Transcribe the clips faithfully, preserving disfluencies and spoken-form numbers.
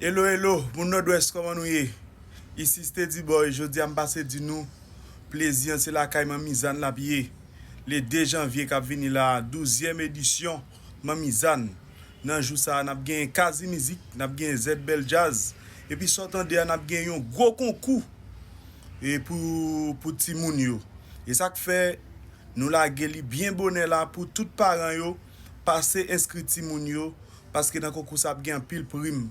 Hello, hello, moun Nòdwès, kòman nou ye? Isi Steady Boy, jodi a m pase di nou, plezi an se lakay Manmi Zan l ap ye. Le de janvye k ap vini la, douzyèm edisyon Manmi Zan. Nan jou sa a, n ap gen Kazi Mizik, n ap gen Zèd Bèl Djaz. Epi sa w tande a, n ap gen yon gwo konkou e pou, pou timoun yo. E sa k fè nou lage li byen bonè la pou tout paran yo pase enskri timoun yo, paske nan konkou sa ap gen anpil prim.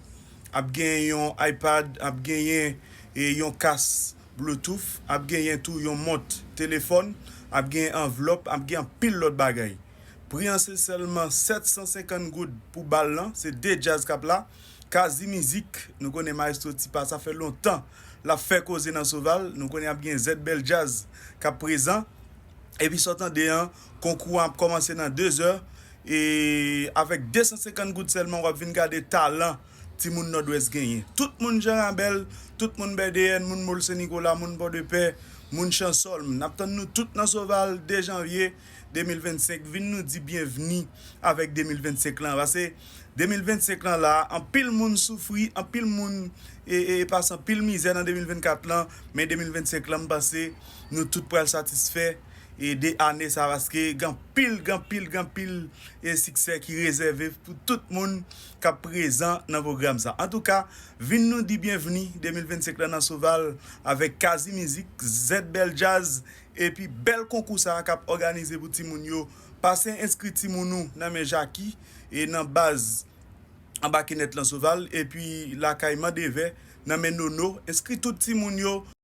Ap gen yon iPad, ap genyen e yon kas Bluetooth, ap genyen tou yon mont telefòn, ap gen anvlòp, ap gen anpil lòt bagay. Pri an se sèlman sèt san senkant goud pou bal lan, se de djaz k ap la. Kazi Mizik, nou konnen Maestro Tipa, sa fè lontan l ap fè koze nan Soval. Nou konnen ap gen Zèd Bèl Djaz k ap prezan. Epi sa w tande an, konkou an ap kòmanse nan de zè. E avèk de san senkant goud sèlman, w ap vin gade talan timoun Nòdwès genyen. Tout moun Jan Rabèl, tout moun B D N, moun Mòl Sen Nikola, moun Pòdepè, moun Chansòlm. N ap tann nou tout nan Soval de janvye de mil vennsenk. Vin nou di byenvni avèk de mil vennsenk lan. Paske de mil vennsenk lan la, anpil moun soufri, anpil moun e, e, e pase anpil mizè nan de mil vennkat lan, men de mil vennsenk lan, m panse nou tout pral satisfè e de ane sa, paske gen anpil, gen anpil, gen anpil e siksè ki rezève pou tout moun k ap prezan nan pwogram sa. Antouka, vin nou di byenvni de mil vennsenk lan nan Soval avèk Kazi Mizik, Zèd Bèl Djaz, epi bèl konkou sa a k ap òganize pou timoun yo. Pase enskri timoun ou nan men Jaki e nan baz anba Kenèt lan Soval, epi lakay Mandevè nan men Nono. Enskri tout timoun yo.